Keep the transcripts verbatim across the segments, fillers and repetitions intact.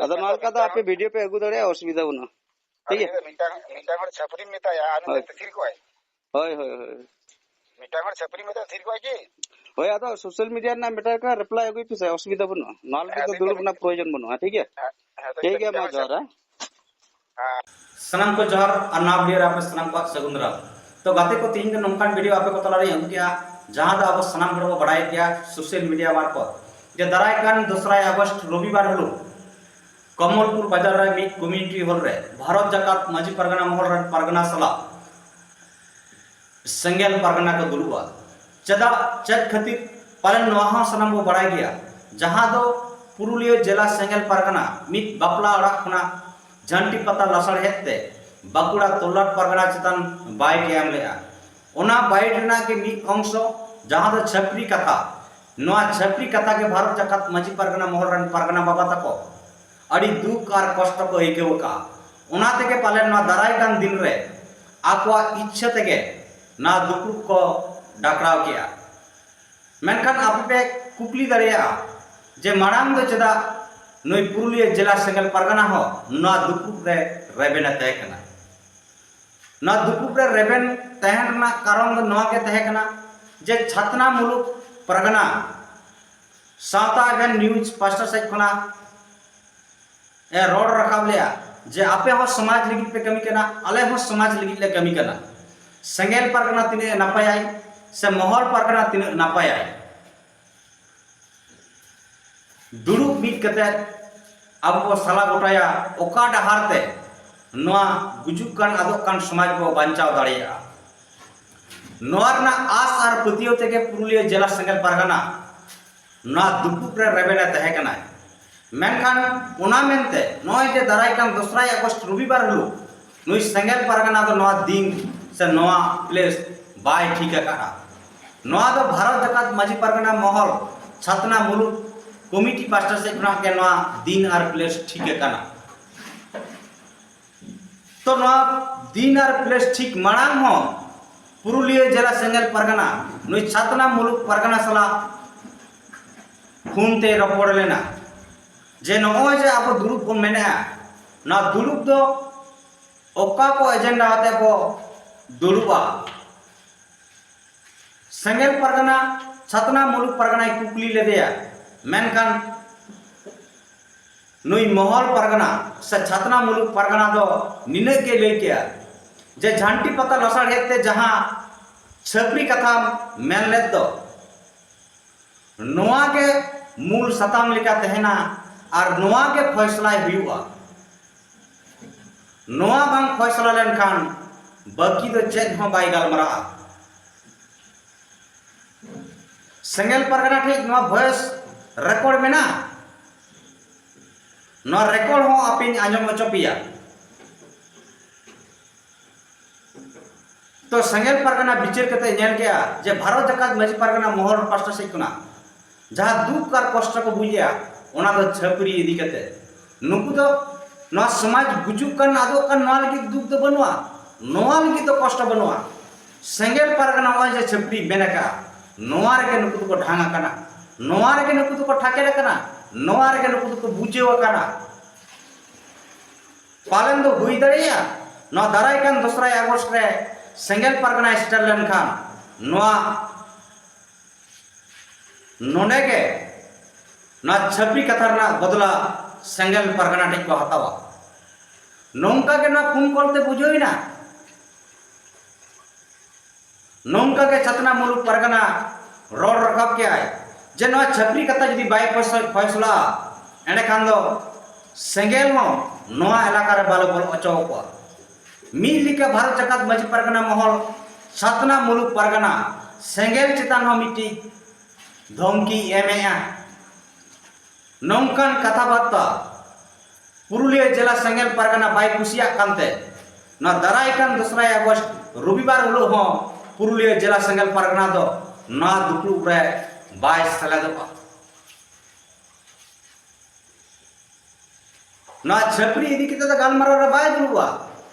ᱟᱫᱚ ᱱᱚᱣᱟ ᱞᱮᱠᱟ ᱫᱚ ᱟᱯᱮ ᱵᱷᱤᱰᱤᱭᱳ ᱯᱮ ᱟᱹᱜᱩ ᱫᱟᱲᱮᱭᱟᱜᱼᱟ, ᱚᱥᱩᱵᱤᱫᱷᱟ ᱵᱟᱹᱱᱩᱜᱼᱟ᱾ ᱴᱷᱤᱠ ᱜᱮᱭᱟ? ᱢᱤᱫᱴᱟᱝ, ᱢᱤᱫᱴᱟᱝ ᱦᱚᱲ ᱪᱷᱟᱹᱯᱨᱤᱢ ᱢᱮᱛᱟᱭᱟ, ᱟᱨ ᱦᱳᱭ᱾ ᱢᱤᱫᱴᱟᱝ ᱛᱮ ᱛᱷᱤᱨ ᱠᱚᱜᱼᱟᱭ᱾ ᱦᱳᱭ, ᱦᱳᱭ, ᱦᱳᱭ᱾ ᱢᱤᱫᱴᱟᱝ ᱦᱚᱲ ᱪᱷᱟᱹᱯᱨᱤ ᱢᱮᱛᱟᱭᱟ, ᱛᱷᱤᱨ ᱠᱚᱜᱼᱟᱭ ᱠᱤ? ᱦᱳᱭ, ᱟᱫᱚ ᱥᱳᱥᱟᱞ ᱢᱤᱰᱤᱭᱟ ᱨᱮᱱᱟᱜ ᱢᱤᱫᱴᱟᱝ ᱠᱟᱱᱟ, ᱨᱤᱯᱞᱟᱭ ᱟᱹᱜᱩᱭ ᱯᱮᱥᱮ, ᱚᱥᱩᱵᱤᱫᱷᱟ ᱵᱟᱹᱱᱩᱜᱼᱟ᱾ ᱱᱚᱣᱟ ᱞᱟᱹᱜᱤᱫ ᱦᱮᱸ, ᱫᱚ ᱢᱤᱫᱴᱟᱝ ᱫᱩᱲᱩᱵ ᱨᱮᱱᱟᱜ ᱯᱨᱚᱭᱳᱡᱚᱱ ᱵᱟᱹᱱᱩᱜᱼᱟ, ᱴᱷᱤᱠ ᱜᱮᱭᱟ? ᱦᱮᱸ, ᱦᱮᱸ, ᱴᱷᱤᱠ ᱜᱮᱭᱟ, ᱢᱟ ᱢᱤᱫᱴᱟᱝ ᱦᱚᱲ ᱡᱚᱦᱟᱨ, ᱦᱮᱸ᱾ ᱥᱟᱱᱟᱢ ᱠᱚ ᱡᱚᱦᱟᱨ ᱟᱨ ᱱᱟᱣᱟ ᱵᱷᱤᱰᱤᱭᱳ ᱨᱮ ᱟᱯᱮ ᱥᱟᱱᱟᱢ ᱠᱚᱣᱟᱜ ᱥᱟᱹᱜᱩᱱ ᱫᱟᱨᱟᱢ᱾ ᱛᱚ ᱜᱟᱛᱮ ᱠᱚ, ᱛᱮᱦᱮᱧ ᱫᱚ ᱱᱚᱝᱠᱟᱱ ᱵᱷᱤᱰᱤᱭᱳ ᱟᱯᱮ ᱠᱚ ᱛᱟᱞᱟᱨᱤᱧ ᱟᱹᱜᱩ ᱠᱮᱜᱼᱟ, ᱡᱟᱦᱟᱸ ᱫᱚ ᱟᱵᱚ ᱥᱟᱱᱟᱢ ᱦᱚᱲ ᱵᱚ ᱵᱟᱲᱟᱭᱮᱫ ᱜᱮᱭᱟ ᱥᱳᱥᱟᱞ ᱢᱤᱰᱤᱭᱟ ᱢᱟᱨᱯᱷᱚᱛ, ᱡᱮ ᱫᱟᱨᱟᱭ ᱠᱟᱱ ᱫᱚᱥᱨᱟᱭ ᱟᱜᱚᱥᱴ ᱨᱚᱵᱤᱵᱟᱨ ᱦᱤᱞᱳᱜ ᱠᱚᱢᱚᱞᱯᱩᱨ ᱵᱟᱡᱟᱨ ᱨᱮ ᱢᱤᱫ ᱠᱚᱢᱤᱭᱩᱱᱤᱴᱤ ᱦᱚᱞ ᱨᱮ ᱵᱷᱟᱨᱚᱛ ᱡᱟᱠᱟᱛ ᱢᱟᱹᱡᱷᱤ ᱯᱟᱨᱜᱟᱱᱟ ᱢᱚᱦᱚᱞ ᱨᱮᱱ ᱯᱟᱨᱜᱟᱱᱟ ᱥᱟᱞᱟᱜ ᱥᱮᱸᱜᱮᱞ ᱯᱟᱨᱜᱟᱱᱟ ᱠᱚ ᱫᱩᱲᱩᱵᱼᱟ᱾ ᱪᱮᱫᱟᱜ, ᱪᱮᱫ ᱠᱷᱟᱹᱛᱤᱨ? ᱯᱟᱞᱮᱱ ᱱᱚᱣᱟ ᱦᱚᱸ ᱥᱟᱱᱟᱢ ᱵᱚ ᱵᱟᱲᱟᱭ ᱜᱮᱭᱟ, ᱡᱟᱦᱟᱸ ᱫᱚ ᱯᱩᱨᱩᱞᱤᱭᱟᱹ ᱡᱮᱞᱟ ᱥᱮᱸᱜᱮᱞ ᱯᱟᱨᱜᱟᱱᱟ ᱢᱤᱫ ᱵᱟᱯᱞᱟ ᱚᱲᱟᱜ ᱠᱷᱚᱱᱟᱜ ᱡᱷᱟᱱᱴᱤ ᱯᱟᱛᱟ ᱞᱟᱥᱟᱲᱦᱮᱫ ᱛᱮ ᱵᱟᱸᱠᱩᱲᱟ ᱛᱚᱞᱞᱟᱴ ᱯᱟᱨᱜᱟᱱᱟ ᱪᱮᱛᱟᱱ ᱵᱟᱭᱤᱴ ᱮ ᱮᱢ ᱞᱮᱫᱼᱟ᱾ ᱚᱱᱟ ᱵᱟᱭᱤᱴ ᱨᱮᱱᱟᱜ ᱜᱮ ᱢᱤᱫ ᱚᱝᱥᱚ, ᱡᱟᱦᱟᱸ ᱫᱚ ᱪᱷᱟᱹᱯᱨᱤ ᱠᱟᱛᱷᱟ, ᱱᱚᱣᱟ ᱪᱷᱟᱹᱯᱨᱤ ᱠᱟᱛᱷᱟ ᱜᱮ ᱵᱷᱟᱨᱚᱛ ᱡᱟᱠᱟᱛ ᱢᱟᱹᱡᱷᱤ ᱯᱟᱨᱜᱟᱱᱟ ᱢᱚᱦᱚᱞ ᱨᱮᱱ ᱯᱟᱨᱜᱟᱱᱟ ᱵᱟᱵᱟ ᱛᱟᱠᱚ ᱟᱹᱰᱤ ᱫᱩᱠ ᱟᱨ ᱠᱚᱥᱴᱚ ᱠᱚ ᱟᱹᱭᱠᱟᱹᱣ ᱟᱠᱟᱫᱼᱟ᱾ ᱚᱱᱟ ᱛᱮᱜᱮ ᱯᱟᱞᱮᱱ ᱱᱚᱣᱟ ᱫᱟᱨᱟᱭ ᱠᱟᱱ ᱫᱤᱱ ᱨᱮ ᱟᱠᱚᱣᱟᱜ ᱤᱪᱪᱷᱟᱹ ᱛᱮᱜᱮ ᱱᱚᱣᱟ ᱫᱩᱯᱲᱩᱵ ᱠᱚ ᱰᱟᱠᱨᱟᱣ ᱠᱮᱜᱼᱟ᱾ ᱢᱮᱱᱠᱷᱟᱱ ᱟᱯᱮ ᱯᱮ ᱠᱩᱠᱞᱤ ᱫᱟᱲᱮᱭᱟᱜᱼᱟ ᱡᱮ ᱢᱟᱲᱟᱝ ᱫᱚ ᱪᱮᱫᱟᱜ ᱱᱩᱭ ᱯᱩᱨᱩᱞᱤᱭᱟᱹ ᱡᱮᱞᱟ ᱥᱮᱸᱜᱮᱞ ᱯᱟᱨᱜᱟᱱᱟ ᱦᱚᱸ ᱱᱚᱣᱟ ᱫᱩᱯᱲᱩᱵ ᱨᱮ ᱨᱮᱵᱮᱱ ᱮ ᱛᱟᱦᱮᱸ ᱠᱟᱱᱟ? ᱱᱚᱣᱟ ᱫᱩᱯᱲᱩᱵ ᱨᱮ ᱨᱮᱵᱮᱱ ᱛᱟᱦᱮᱱ ᱨᱮᱱᱟᱜ ᱠᱟᱨᱚᱱ ᱫᱚ ᱱᱚᱣᱟ ᱜᱮ ᱛᱟᱦᱮᱸ ᱠᱟᱱᱟ ᱡᱮ ᱪᱷᱟᱛᱱᱟ ᱢᱩᱞᱩᱠ ᱯᱟᱨᱜᱟᱱᱟ ᱥᱟᱶᱛᱟ ᱮᱵᱷᱮᱱ ᱱᱤᱭᱩᱡᱽ ᱯᱟᱥᱴᱟ ᱥᱮᱫ ᱠᱷᱚᱱᱟᱜ ᱮ ᱨᱚᱲ ᱨᱟᱠᱟᱵ ᱞᱮᱜᱼᱟ ᱡᱮ ᱟᱯᱮ ᱦᱚᱸ ᱥᱚᱢᱟᱡᱽ ᱞᱟᱹᱜᱤᱫ ᱯᱮ ᱠᱟᱹᱢᱤ ᱠᱟᱱᱟ, ᱟᱞᱮ ᱦᱚᱸ ᱥᱚᱢᱟᱡᱽ ᱞᱟᱹᱜᱤᱫ ᱞᱮ ᱠᱟᱹᱢᱤ ᱠᱟᱱᱟ᱾ ᱥᱮᱸᱜᱮᱞ ᱯᱟᱨᱜᱟᱱᱟ ᱛᱤᱱᱟᱹᱜ ᱮ ᱱᱟᱯᱟᱭᱟᱭ ᱥᱮ ᱢᱚᱦᱚᱞ ᱯᱟᱨᱜᱟᱱᱟ ᱛᱤᱱᱟᱹᱜ ᱱᱟᱯᱟᱭᱟᱭ, ᱫᱩᱲᱩᱵ ᱢᱤᱫ ᱠᱟᱛᱮ ᱟᱵᱚ ᱵᱚ ᱥᱟᱞᱟ ᱜᱚᱴᱟᱭᱟ ᱚᱠᱟ ᱰᱟᱦᱟᱨ ᱛᱮ ᱱᱚᱣᱟ ᱜᱩᱡᱩᱜ ᱠᱟᱱ ᱟᱫᱚᱜ ᱠᱟᱱ ᱥᱚᱢᱟᱡᱽ ᱵᱚ ᱵᱟᱧᱪᱟᱣ ᱫᱟᱲᱮᱭᱟᱜᱼᱟ᱾ ᱱᱚᱣᱟ ᱨᱮᱱᱟᱜ ᱟᱥ ᱟᱨ ᱯᱟᱹᱛᱭᱟᱹᱣ ᱛᱮᱜᱮ ᱯᱩᱨᱩᱞᱤᱭᱟᱹ ᱡᱮᱞᱟ ᱥᱮᱸᱜᱮᱞ ᱯᱟᱨᱜᱟᱱᱟ ᱱᱚᱣᱟ ᱫᱩᱯᱲᱩᱵ ᱨᱮ ᱨᱮᱵᱮᱱ ᱮ ᱛᱟᱦᱮᱸ ᱠᱟᱱᱟᱭ᱾ ᱢᱮᱱᱠᱷᱟᱱ ᱚᱱᱟ ᱢᱮᱱᱛᱮ ᱱᱚᱜᱼᱚᱭ ᱡᱮ ᱫᱟᱨᱟᱭ ᱠᱟᱱ ᱫᱚᱥᱨᱟᱭ ᱟᱜᱚᱥᱴ ᱨᱚᱵᱤᱵᱟᱨ ᱦᱤᱞᱳᱜ ᱱᱩᱭ ᱥᱮᱸᱜᱮᱞ ᱯᱟᱨᱜᱟᱱᱟ ᱫᱚ ᱱᱚᱣᱟ ᱫᱤᱱ ᱥᱮ ᱱᱚᱣᱟ ᱯᱞᱮᱥ ᱵᱟᱭ ᱴᱷᱤᱠ ᱟᱠᱟᱫᱼᱟ᱾ ᱱᱚᱣᱟ ᱫᱚ ᱵᱷᱟᱨᱚᱛ ᱡᱟᱠᱟᱛ ᱢᱟᱹᱡᱷᱤ ᱯᱟᱨᱜᱟᱱᱟ ᱢᱚᱦᱚᱞ ᱪᱷᱟᱛᱱᱟ ᱢᱩᱞᱩᱠ ᱠᱚᱢᱤᱴᱤ ᱯᱟᱥᱴᱟ ᱥᱮᱫ ᱠᱷᱚᱱᱟᱜ ᱜᱮ ᱱᱚᱣᱟ ᱫᱤᱱ ᱟᱨ ᱯᱞᱮᱥ ᱴᱷᱤᱠ ᱟᱠᱟᱱᱟ᱾ ᱛᱚ ᱱᱚᱣᱟ ᱫᱤᱱ ᱟᱨ ᱯᱞᱮᱥ ᱴᱷᱤᱠ ᱢᱟᱲᱟᱝ ᱦᱚᱸ ᱯᱩᱨᱩᱞᱤᱭᱟᱹ ᱡᱮᱞᱟ ᱥᱮᱸᱜᱮᱞ ᱯᱟᱨᱜᱟᱱᱟ ᱱᱩᱭ ᱪᱷᱟᱛᱱᱟ ᱢᱩᱞᱩᱠ ᱯᱟᱨᱜᱟᱱᱟ ᱥᱟᱞᱟᱜ ᱯᱷᱳᱱ ᱛᱮ ᱨᱚᱯᱚᱲ ᱞᱮᱱᱟ᱾ ᱡᱮ ᱱᱚᱜᱼᱚᱭ ᱡᱮ ᱟᱵᱚ ᱫᱩᱲᱩᱵ ᱵᱚᱱ ᱢᱮᱱᱮᱜᱼᱟ, ᱱᱚᱣᱟ ᱫᱩᱲᱩᱵ ᱫᱚ ᱚᱠᱟ ᱠᱚ ᱮᱡᱮᱱᱰᱟ ᱟᱛᱮ ᱵᱚ ᱫᱩᱲᱩᱵᱼᱟ? ᱥᱮᱸᱜᱮᱞ ᱯᱟᱨᱜᱟᱱᱟ ᱪᱷᱟᱛᱱᱟ ᱢᱩᱞᱩᱠ ᱯᱟᱨᱜᱟᱱᱟᱭ ᱠᱩᱠᱞᱤ ᱞᱮᱫᱮᱭᱟ, ᱢᱮᱱᱠᱷᱟᱱ ᱱᱩᱭ ᱢᱚᱦᱚᱞ ᱯᱟᱨᱜᱟᱱᱟ ᱥᱮ ᱪᱷᱟᱛᱱᱟ ᱢᱩᱞᱩᱠ ᱯᱟᱨᱜᱟᱱᱟ ᱫᱚ ᱱᱤᱱᱟᱹᱜ ᱜᱮ ᱞᱟᱹᱭ ᱠᱮᱜᱼᱟ ᱡᱮ ᱡᱷᱟᱱᱴᱤ ᱯᱟᱛᱟ ᱞᱟᱥᱟᱲᱦᱮᱫ ᱛᱮ ᱡᱟᱦᱟᱸ ᱪᱷᱟᱹᱯᱨᱤ ᱠᱟᱛᱷᱟᱢ ᱢᱮᱱ ᱞᱮᱫ ᱫᱚ, ᱱᱚᱣᱟ ᱜᱮ ᱢᱩᱞ ᱥᱟᱛᱟᱢ ᱞᱮᱠᱟ ᱛᱟᱦᱮᱱᱟ ᱟᱨ ᱱᱚᱣᱟ ᱜᱮ ᱯᱷᱚᱭᱥᱞᱟᱭ ᱦᱩᱭᱩᱜᱼᱟ᱾ ᱱᱚᱣᱟ ᱵᱟᱝ ᱯᱷᱚᱭᱥᱞᱟ ᱞᱮᱱᱠᱷᱟᱱ ᱵᱟᱹᱠᱤ ᱫᱚ ᱪᱮᱫ ᱦᱚᱸ ᱵᱟᱭ ᱜᱟᱞᱢᱟᱨᱟᱜᱼᱟ᱾ ᱥᱮᱸᱜᱮᱞ ᱯᱟᱨᱜᱟᱱᱟ ᱴᱷᱮᱱ ᱱᱚᱣᱟ ᱵᱷᱚᱭᱮᱥ ᱨᱮᱠᱚᱨᱰ ᱢᱮᱱᱟᱜᱼᱟ᱾ ᱱᱚᱣᱟ ᱨᱮᱠᱚᱨᱰ ᱦᱚᱸ ᱟᱯᱮᱧ ᱟᱸᱡᱚᱢ ᱦᱚᱪᱚ ᱯᱮᱭᱟ᱾ ᱛᱚ ᱥᱮᱸᱜᱮᱞ ᱯᱟᱨᱜᱟᱱᱟ ᱵᱤᱪᱟᱹᱨ ᱠᱟᱛᱮ ᱧᱮᱞ ᱠᱮᱜᱼᱟ ᱡᱮ ᱵᱷᱟᱨᱚᱛ ᱡᱟᱠᱟᱛ ᱢᱟᱹᱡᱷᱤ ᱯᱟᱨᱜᱟᱱᱟ ᱢᱚᱦᱚᱞ ᱯᱟᱥᱴᱟ ᱥᱮᱫ ᱠᱷᱚᱱᱟᱜ ᱡᱟᱦᱟᱸ ᱫᱩᱠ ᱟᱨ ᱠᱚᱥᱴᱚ ᱠᱚ ᱵᱩᱡᱮᱜᱼᱟ, ᱚᱱᱟ ᱫᱚ ᱪᱷᱟᱹᱯᱨᱤ ᱤᱫᱤ ᱠᱟᱛᱮ᱾ ᱱᱩᱠᱩ ᱫᱚ ᱱᱚᱣᱟ ᱥᱚᱢᱟᱡᱽ ᱜᱩᱡᱩᱜ ᱠᱟᱱ, ᱟᱫᱚᱜ ᱠᱟᱱ, ᱱᱚᱣᱟ ᱞᱟᱹᱜᱤᱫ ᱫᱩᱠ ᱫᱚ ᱵᱟᱹᱱᱩᱜᱼᱟ, ᱱᱚᱣᱟ ᱞᱟᱹᱜᱤᱫ ᱫᱚ ᱠᱚᱥᱴᱚ ᱵᱟᱹᱱᱩᱜᱼᱟ᱾ ᱥᱮᱸᱜᱮᱞ ᱯᱟᱨᱜᱟᱱᱟ ᱱᱚᱜᱼᱚᱭ ᱡᱮ ᱪᱷᱟᱹᱯᱨᱤ ᱢᱮᱱ ᱟᱠᱟᱫᱼᱟ, ᱱᱚᱣᱟ ᱨᱮᱜᱮ ᱱᱩᱠᱩ ᱫᱚᱠᱚ ᱰᱷᱟᱝ ᱟᱠᱟᱱᱟ, ᱱᱚᱣᱟ ᱨᱮᱜᱮ ᱱᱩᱠᱩ ᱫᱚᱠᱚ ᱴᱷᱟᱠᱮᱫ ᱟᱠᱟᱱᱟ, ᱱᱚᱣᱟ ᱨᱮᱜᱮ ᱱᱩᱠᱩ ᱫᱚᱠᱚ ᱵᱩᱡᱷᱟᱹᱣ ᱟᱠᱟᱱᱟ᱾ ᱯᱟᱞᱮᱱ ᱫᱚ ᱦᱩᱭ ᱫᱟᱲᱮᱭᱟᱜᱼᱟ, ᱱᱚᱣᱟ ᱫᱟᱨᱟᱭ ᱠᱟᱱ ᱫᱚᱥᱨᱟᱭ ᱟᱜᱚᱥᱴ ᱨᱮ ᱥᱮᱸᱜᱮᱞ ᱯᱟᱨᱜᱟᱱᱟᱭ ᱥᱮᱴᱮᱨ ᱞᱮᱱᱠᱷᱟᱱ ᱱᱚᱣᱟ ᱱᱚᱰᱮ ᱜᱮ ᱱᱚᱣᱟ ᱪᱷᱟᱹᱯᱨᱤ ᱠᱟᱛᱷᱟ ᱨᱮᱱᱟᱜ ᱵᱚᱫᱞᱟ ᱥᱮᱸᱜᱮᱞ ᱯᱟᱨᱜᱟᱱᱟ ᱴᱷᱮᱱ ᱠᱚ ᱦᱟᱛᱟᱣᱟ᱾ ᱱᱚᱝᱠᱟ ᱜᱮ ᱱᱚᱣᱟ ᱯᱷᱳᱱ ᱠᱚᱞ ᱛᱮ ᱵᱩᱡᱷᱟᱹᱣ ᱮᱱᱟ᱾ ᱱᱚᱝᱠᱟ ᱜᱮ ᱪᱷᱟᱛᱱᱟ ᱢᱩᱞᱩᱠ ᱯᱟᱨᱜᱟᱱᱟ ᱨᱚᱲ ᱨᱟᱠᱟᱵ ᱠᱮᱜᱼᱟᱭ ᱡᱮ ᱱᱚᱣᱟ ᱪᱷᱟᱹᱯᱨᱤ ᱠᱟᱛᱷᱟ ᱡᱩᱫᱤ ᱵᱟᱭ ᱯᱷᱚᱭᱥ-, ᱯᱷᱚᱭᱥᱞᱟᱜᱼᱟ, ᱮᱸᱰᱮᱠᱷᱟᱱ ᱫᱚ ᱥᱮᱸᱜᱮᱞ ᱦᱚᱸ ᱱᱚᱣᱟ ᱮᱞᱟᱠᱟ ᱨᱮ ᱵᱟᱞᱮ ᱵᱚᱞᱚ ᱦᱚᱪᱚ ᱟᱠᱚᱣᱟ᱾ ᱢᱤᱫ ᱞᱮᱠᱟ ᱵᱷᱟᱨᱚᱛ ᱡᱟᱠᱟᱛ ᱢᱟᱹᱡᱷᱤ ᱯᱟᱨᱜᱟᱱᱟ ᱢᱚᱦᱚᱞ ᱪᱷᱟᱛᱱᱟ ᱢᱩᱞᱩᱠ ᱯᱟᱨᱜᱟᱱᱟ ᱥᱮᱸᱜᱮᱞ ᱪᱮᱛᱟᱱ ᱦᱚᱸ ᱢᱤᱫᱴᱤᱡ ᱫᱷᱚᱢᱠᱤ ᱮᱢᱮᱜᱼᱟ᱾ ᱱᱚᱝᱠᱟᱱ ᱠᱟᱛᱷᱟ ᱵᱟᱨᱛᱟ ᱯᱩᱨᱩᱞᱤᱭᱟᱹ ᱡᱮᱞᱟ ᱥᱮᱸᱜᱮᱞ ᱯᱟᱨᱜᱟᱱᱟ ᱵᱟᱭ ᱠᱩᱥᱤᱭᱟᱜ ᱠᱟᱱᱛᱮ, ᱱᱚᱣᱟ ᱫᱟᱨᱟᱭ ᱠᱟᱱ ᱫᱚᱥᱨᱟᱭ ᱟᱜᱚᱥᱴ ᱨᱚᱵᱤᱵᱟᱨ ᱦᱤᱞᱳᱜ ᱦᱚᱸ ᱯᱩᱨᱩᱞᱤᱭᱟᱹ ᱡᱮᱞᱟ ᱥᱮᱸᱜᱮᱞ ᱯᱟᱨᱜᱟᱱᱟ ᱫᱚ ᱱᱚᱣᱟ ᱫᱩᱯᱲᱩᱵ ᱨᱮ ᱵᱟᱭ ᱥᱮᱞᱮᱫᱚᱜᱼᱟ᱾ ᱱᱚᱣᱟ ᱪᱷᱟᱹᱯᱨᱤ ᱤᱫᱤ ᱠᱟᱛᱮ ᱫᱚ ᱜᱟᱞᱢᱟᱨᱟᱣ ᱨᱮ ᱵᱟᱭ ᱫᱩᱲᱩᱵᱼᱟ᱾